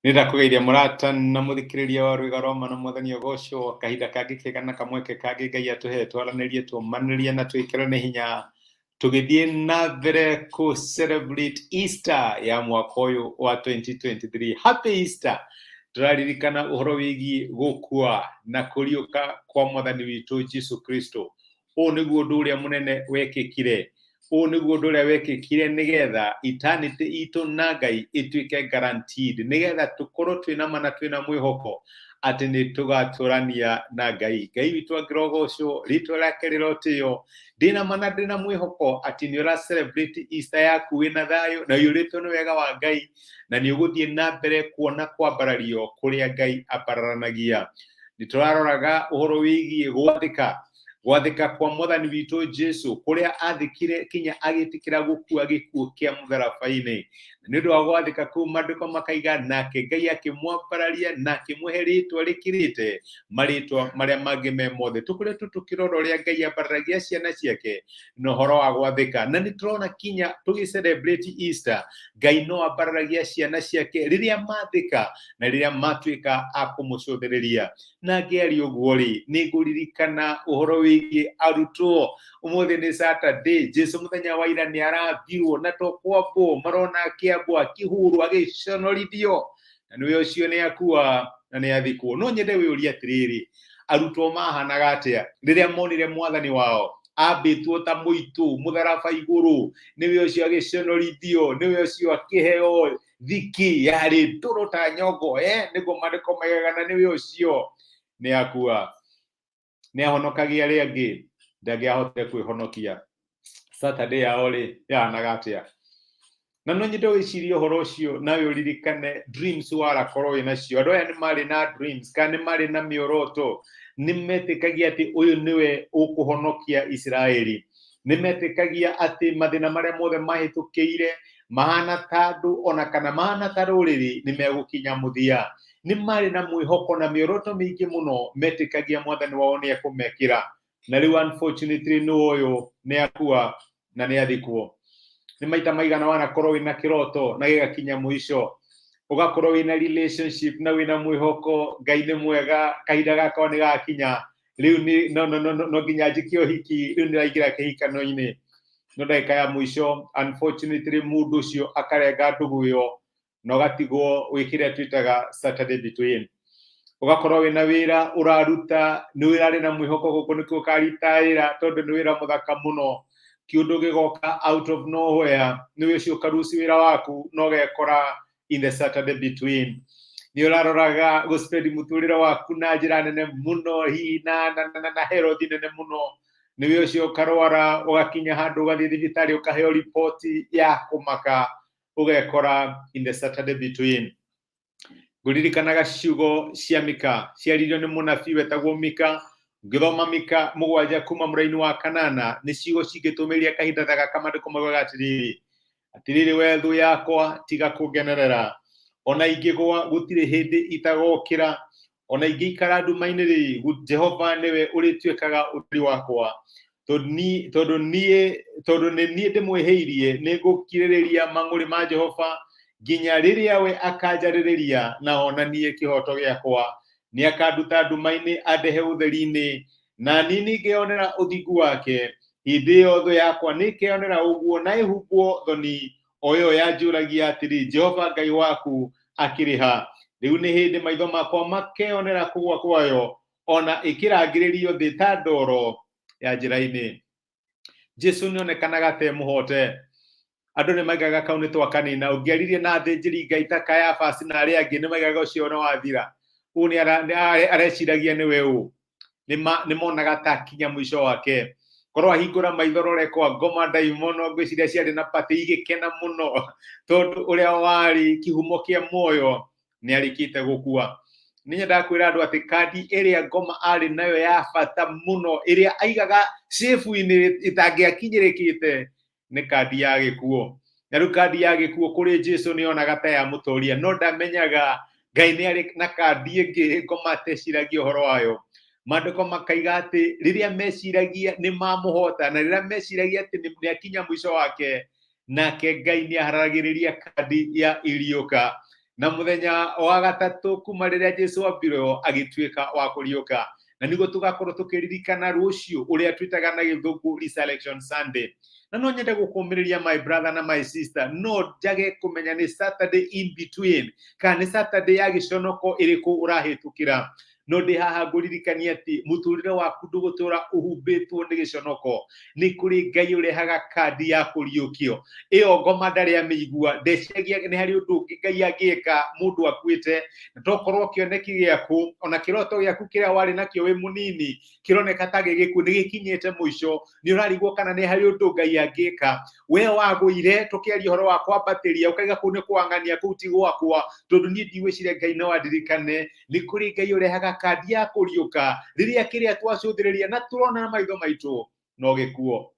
Nĩ ndakũgeithia mũrata na mũthikĩrĩria wa Rwĩga Rwa Ma na Mwathani ũgocwo kahinda kangĩ kega na kamweke kangĩ Ngai atũhe twaranĩrie tũmanĩrie na twĩkĩrane hinya tũgĩthiĩ na mbere kũ celebrate Easter ya mwaka ũyũ wa 2023. Happy Easter! Tũraririkana ũhoro wĩgiĩ gũkua na kũriũka kwa Mwathani witũ Jesu Kristo. Ũũ nĩguo ũndũ ũrĩa mũnene wekĩkire. Ũũ nĩguo ũndũ ũrĩa wekĩkire nĩgetha eternity itũ na Ngai ĩtuĩke guaranteed, nĩgetha tũkorwo twĩna ma na twĩna mwĩhoko atĩ nĩ tũgatũrania na Ngai. Ngai witũ angĩrogocwo, rĩtwa rĩake rĩrotĩo. Ndĩna ma na ndĩna mwĩhoko atĩ nĩ ũra celebrate Easter yaku wĩna thayũ na ũiyũrĩtwo nĩ wega wa Ngai, na nĩ ũgũthiĩ na mbere kuona kwambarario kũrĩa Ngai ambararanagia. Nĩ tũraroraga ũhoro wĩgiĩ gwathĩka, gwathĩka kwa Mwathani witũ Jesu kũrĩa athĩkire kinya agĩtĩkĩra gũkua gĩkuũ kĩa mũtharaba-inĩ. Na nĩ ũndũ wa gwathĩka kũu maandĩko makaiga nake Ngai akĩmwambararia na akĩmũhe rĩtwa rĩkĩrĩte marĩtwa marĩa mangĩ me mothe. Tũkoretwo tũkĩrora ũrĩa Ngai ambararagia ciana ciake na ũhoro wa gwathĩka, na nĩ tũrona kinya tũgĩ celebrate Easter Ngai no ambararagia ciana ciake rĩrĩa mathĩka na rĩrĩa matuĩka a kũmũcũthĩrĩria. Na ngĩaria ũguo rĩ, nĩ ngũririkana ũhoro wĩgiĩ arutwo. Ũmũthĩ nĩ Saturday, Jesu mũthenya wa ira nĩ arambirwo na to kwambwo, marona akĩambwo, akĩhũrwo, agĩconorithio, na nĩwe ũcio nĩ akua na nĩ athikwo. No nyende wĩyũrie atĩrĩrĩ, arutwo mahanaga atĩa rĩrĩa monire mwathani wao ambĩtwo ta mũitũ mũtharaba igũrũ, nĩwe ũcio agĩconorithio, nĩwe ũcio akĩheo thiki yarĩ ndũrũ ta nyongo, nĩguo maandĩko maigaga, na nĩwe ũcio nĩ akua. Nĩ ahonokagia arĩa angĩ, ndangĩahotire kwĩhonokia. Saturday yao rĩ, yahanaga atĩa? Na no nyende wĩcirie ũhoro ũcio nawe ũririkane dreams warakorwo wĩ nacio. Andũ aya nĩ marĩ na dreams kana nĩ marĩ na mĩoroto, nĩ metĩkagia atĩ ũyũ nĩwe ũkũhonokia Isiraeli. Nĩ metĩkagia atĩ mathĩna marĩa mothe mahĩtũkĩire mahana ta andũ ona kana mahana ta rũrĩrĩ nĩ megũkinya mũthia. Nĩ marĩ na mwĩhoko na mĩoroto mĩingĩ mũno metĩkagia mwathani wao nĩ ekũmekĩra. Na rĩu unfortunately nĩ ũyũ nĩ akua na nĩ athikwo. Nĩ maita maigana wanakorwo wĩna kĩroto na gĩgakinya mũico, ũgakorwo wĩna relationship na wĩna mwĩhoko Ngai nĩ mwega, kahinda gakwa nĩ gakinya, rĩu nĩ no no no no nginya njĩke ũhiki, rĩu nĩraingĩra kĩhikano-inĩ. No ndagĩka ya mũico unfortunately mũndũ ũcio akarenga ndũgũ ĩyo na ũgatigwo wĩ kĩrĩa twĩtaga Saturday between. Ũgakorwo wĩna wĩra ũraruta, nĩ wĩra na mwĩhoko gũkũ nĩkuo ũkaritaĩra tondũ nĩ wĩra mũthaka mũno. Kĩũndũ gĩgoka out of nowhere, nĩwe ũcio ũkaruci wĩra waku na ũgekora in the Saturday between. Nĩ ũraroraga gũspend mũtũrĩre waku na njĩra nene mũno, hihi na herothi nene mũno. Nĩwe ũcio ũkarwara, ũgakinya handũ ũgathiĩ thibitarĩ ũkaheo riboti ya kũmaka, ũgekora in the Saturday between. Ngũririkanaga ciugo cia Mika ciaririo nĩ mũnabii wetagwo Mika. Ngĩthoma Mika 7 kuma mũraini wa 8, nĩ ciugo cingĩtũmĩria kahinda ta gaka. Maandĩko maugaga atĩrĩrĩ, atĩrĩrĩ we thũ yakwa, tiga kũngenerera, ona ingĩgũa gũtirĩ hĩndĩ itagokĩra, ona ingĩikara nduma-inĩ rĩ, Jehova nĩwe ũrĩtuĩkaga ũtheri wakwa. Tondũ nĩ niĩ ndĩmwĩhĩirie, nĩ ngũkirĩrĩria mang'ũrĩ ma Jehova nginya rĩrĩa we akanjarĩrĩria na onanie kĩhoto gĩakwa. Nĩ akanduta nduma-inĩ andehe ũtheri-inĩ, na niĩ nĩngeyonera ũthingu wake. Hĩndĩ ĩyo thũ yakwa nĩĩkeyonera ũguo na ĩhumbwo thoni, o ĩyo yanjũragia atĩrĩ, Jehova Ngai waku akĩrĩ ha? Rĩu nĩ hĩndĩ maitho makwa makeyonera kũgũa kwayo, ona ĩkĩrangĩrĩrio thĩ ta ndoro ya njĩra-inĩ. Jesu nĩonekanaga ta emũhote. Andũ nĩ maigaga kau nĩ twakanina. Ũngĩaririe na athĩnjĩri Ngai ta Kayabasi na arĩa angĩ, nĩ maigaga ũcio nĩ wathira. Ũũ nĩ areciragia nĩwe ũ. Nĩ monaga ta akinya mũico wake. Korwo ahingũra maitho rore kwa ngoma ndaimono, ngwĩciria ciarĩ na patĩ igĩkena mũno, tondũ ũrĩa warĩ kĩhumo kĩa muoyo nĩ arĩkĩte gũkua. Nĩ nyendaga kwĩra andũ atĩ kandi ĩrĩa ngoma arĩ nayo ya bata mũno, ĩrĩa aigaga safe-inĩ ĩtangĩakinyĩrĩkĩte, nĩ kandi ya gĩkuũ. Na rĩu kandi ya gĩkuũ kũrĩ Jesu nĩ onaga ta yamũtoria, no ndamenyaga Ngai nĩ arĩ na kandi ĩngĩ ngoma ateciragia ũhoro wayo. Maandĩko makaiga atĩ rĩrĩa meciragia nĩ mamũhota, na rĩrĩa meciragia atĩ nĩ akinya mũico wake, nake Ngai nĩ aharagĩrĩria kandi ya iriũka. Na mũthenya wa gatatũ kuma rĩrĩa Jesu ambirwo agĩtuĩka wa kũriũka. Na nĩguo tũgakorwo tũkĩririkana rũciũ ũrĩa twĩtaga na gĩthũngũ Resurrection Sunday. Na no nyende gũkũmĩrĩria, my brother na my sister, no njage kũmenya nĩ Saturday in between kana nĩ Saturday ya gĩconoko ĩrĩkũ ũrahĩtũkĩra, no ndĩ haha ngũririkania atĩ mũtũrĩre waku ndũgũtũra ũhumbĩtwo nĩ gĩconoko. Nĩ kũrĩ Ngai ũrehaga kandi ya kũriũkio. Ĩyo ngoma ndarĩ amĩigua, ndeciragia nĩ harĩ ũndũ ũngĩ Ngai angĩka mũndũ akuĩte. Na tokorwo kĩoneki gĩaku ona kĩroto gĩaku kĩrĩa warĩ nakĩo wĩ mũnini kĩroneka ta gĩgĩkuũ, nĩ gĩkinyĩte mũico, nĩ ũrarigwo kana nĩ harĩ ũndũ Ngai angĩka. We wagũire tũkĩaria ũhoro wa kwambatĩria, ũkaiga kũu nĩ kwang'ania, kũu ti gwakwa, tondũ niĩ ndigwĩciria Ngai no andirikane. Nĩ kũrĩ Ngai ũrehaga kandi ya kũriũka rĩrĩa kĩrĩa twacũthĩrĩria na tũrona na maitho maitũ no gĩkuo.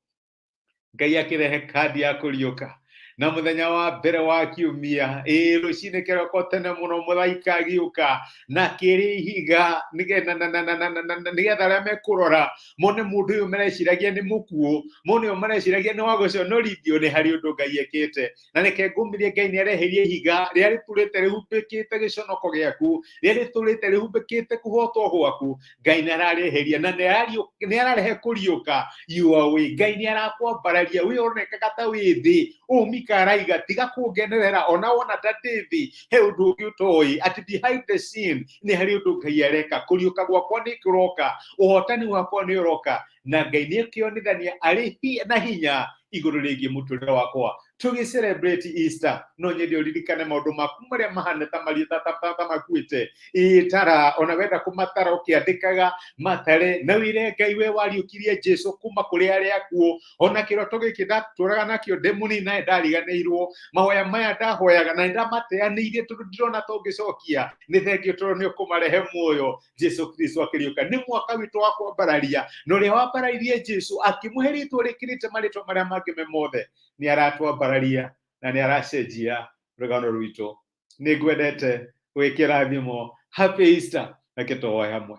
Ngai akĩrehe kandi ya kũriũka na mũthenya wa mbere wa kiumia, ĩĩ, rũcinĩ kĩroko tene mũno, mũraika agĩũka na kĩrĩ ihiga nĩgetha arĩa mekũrora mone mũndũ ũyũ mareciragia nĩ mũkuũ, mone ũyũ mareciragia nĩ wa gũconorithio. Nĩ harĩ ũndũ Ngai ekĩte. Na reke ngũmĩrie, Ngai nĩ areheria ihiga rĩrĩa rĩtũrĩte rĩhumbĩkĩte gĩconoko gĩaku, rĩrĩa rĩtũrĩte rĩhumbĩkĩte kũhotwo gwaku. Ngai nĩ arareheria na nĩ ararehe kũriũka your way. Ngai nĩ arakwambararia, wĩ onekaga ta wĩ thĩ. Ũũ Mika araiga, tiga kũngenerera ona wona ta ndĩ thĩ. He ũndũ ũngĩ ũtoĩ atĩ behind the scene nĩ harĩ ũndũ Ngai areka. Kũriũka gwakwa nĩ kũroka, ũhotani wakwa nĩ ũroka, na Ngai nĩ akĩonithania arĩ na hinya igũrũ rĩgiĩ mũtũrĩre wakwa. Tũgĩ celebrate Easter, no nyende ũririkane maũndũ maku marĩa mahana ta marĩ ta makuĩte. Ĩĩ, tara ona wenda kũmatara ũkĩandĩkaga, matare na wĩre Ngai, we wariũkirie Jesu kuma kũrĩ arĩa akuũ, ona kĩroto gĩkĩ ndatũraga nakĩo ndĩ mũnini na ndariganĩirwo, mahoya maya ndahoyaga na nĩndamateanĩirie tondũ ndirona ta ũngĩcokia, nĩ thengio tondũ nĩ ũkũmarehe muoyo. Jesu Kristo akĩriũka nĩ mwaka witũ wa kwambararia, na ũrĩa wambarairie Jesu akĩmũhe rĩtwa rĩkĩrĩte marĩtwa marĩa mangĩ me mothe nĩ aratwambararia na nĩ aracenjia rũgano rwitũ. Nĩ ngwendete, wĩkĩrathimo. Happy Easter. Reke tũhoe hamwe.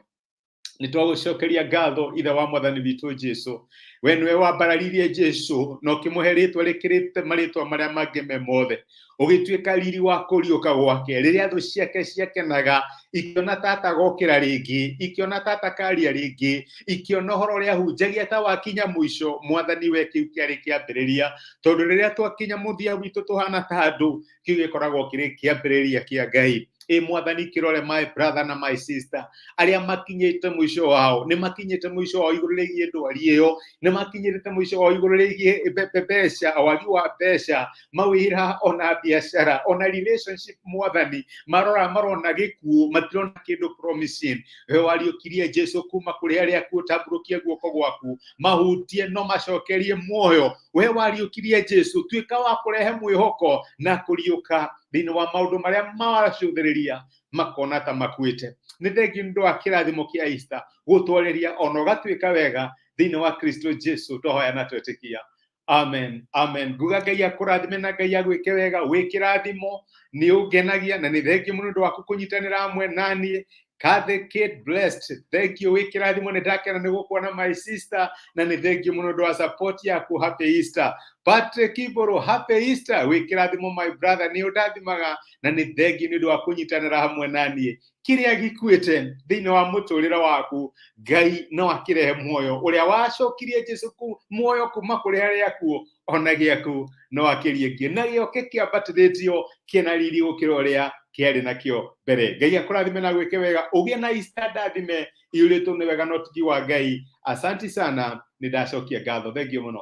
Nĩ twagũcokeria ngatho, Ithe wa Mwathani witũ Jesu. We nĩwe wambararirie Jesu na ũkĩmũhe rĩtwa rĩkĩrĩte marĩtwa marĩa mangĩ me mothe, ũgĩtuĩka riri wa kũriũka gwake rĩrĩa thũ ciake ciakenaga ikĩona tata gokĩra rĩngĩ, ikĩona tata karia rĩngĩ, ikĩona ũhoro ũrĩa hunjagia ta wakinya mũico. Mwathani, we kĩu kĩarĩ kĩambĩrĩria, tondũ rĩrĩa twakinya mũthia witũ tũhana ta andũ, kĩu gĩkoragwo kĩrĩ kĩambĩrĩria kĩa Ngai. Ĩ Mwathani, kĩrore my brother na my sister arĩa makinyĩte mũico wao. Nĩ makinyĩte mũico wao igũrũ rĩgiĩ ndwari ĩyo, nĩ makinyĩte mũico wao igũrũ rĩgiĩ mbeca, wagi wa mbeca, mawĩra, ona biacara, ona relationship. Mwathani, marora marona gĩkuũ, matirona kĩndũ promising. We wariũkirie Jesu kuma kũrĩ arĩa akuũ, tambũrũkia guoko gwaku mahutie no macokerie muoyo. We wariũkirie Jesu, tuĩka wa kũrehe mwĩhoko na kũriũka thĩinĩ wa maũndũ marĩa maracũthĩrĩria makona ta makuĩte. Nĩ thengiũ nĩ ũndũ wa kĩrathimo kĩa Easter gũtwarĩria ona ũgatuĩka wega thĩinĩ wa Kristo Jesu. Twahoya na twetĩkia, amen, amen. Nguga Ngai akũrathime na Ngai agwĩke wega. Wĩ kĩrathimo, nĩ ũngenagia na nĩ thengiũ mũno ũndũ waku kũnyitanĩra hamwe naniĩ. Kathy Kate Blessed, thank you, wĩ kĩrathimo. Nĩ ndakena nĩ gũkuona, my sister, na nĩ thengiũ mũno ũndũ wa support yaku. Happy Easter. Patrick Iboro, happy Easter. Wĩ kĩrathimo, my brother, nĩ ũndathimaga na nĩ thengiũ nĩ ũndũ wa kũnyitanĩra hamwe naniĩ. Kĩrĩa gĩkuĩte thĩinĩ wa mũtũrĩre waku, Ngai no akĩrehe muoyo. Ũrĩa wacokirie Jesu muoyo kuma kũrĩ arĩa akuũ, ona gĩaku no akĩriĩkie na gĩoke kĩambatĩrĩtio kĩna riri gũkĩra ũrĩa kĩarĩ nakĩo mbere. Ngai akũrathime na gwĩke wega, ũgĩe na Easter ndathime iyũrĩtwo nĩ wega na ũtugi wa Ngai. Asanti sana, nĩ ndacokia ngatho, thengiũ mũno.